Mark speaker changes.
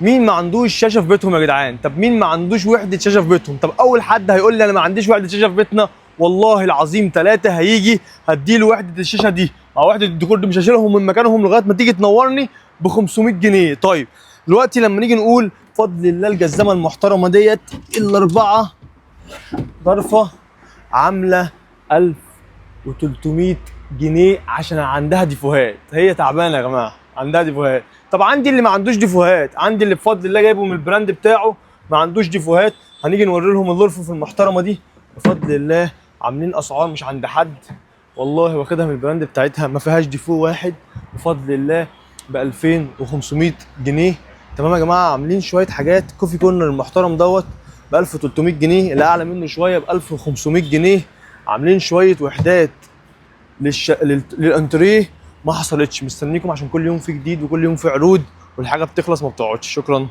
Speaker 1: مين ما عندوش شاشة في بيتهم يا جدعان؟ طب مين ما عندوش وحده شاشة في بيتهم؟ طب اول حد هيقول لي انا ما عنديش وحده شاشة في بيتنا، والله العظيم 3 هيجي هديله وحده الشاشة دي او وحده الديكور دي، مش هشيلهم من مكانهم لغاية ما تيجي تنورني ب 500 جنيه. طيب دلوقتي لما نيجي نقول بفضل الله الجزامه المحترمة ديت الاربعة ضرفه عامله 1300 جنيه عشان عندها ديفوهات، هي تعبانة يا جماعة، عندها ديفوهات. طب عندي اللي ما عندوش ديفوهات، عندي اللي بفضل الله جايبه من ال brand بتاعه ما عندوش ديفوهات، هنيجي نوري لهم الارفف المحترمة دي بفضل الله، عاملين اسعار مش عند حد والله، واخدها من ال brand بتاعتها ما فيهاش défaut واحد بفضل الله ب 2500 جنيه. تمام يا جماعة، عاملين شوية حاجات. coffee corner المحترم دوت ب 1300 جنيه، اللي اعلى منه شوية ب 1500 جنيه. عاملين شوية وحدات للانتريه ما حصلتش. مستنيكم عشان كل يوم في جديد وكل يوم في عروض، والحاجة بتخلص ما بتقعدش. شكرا.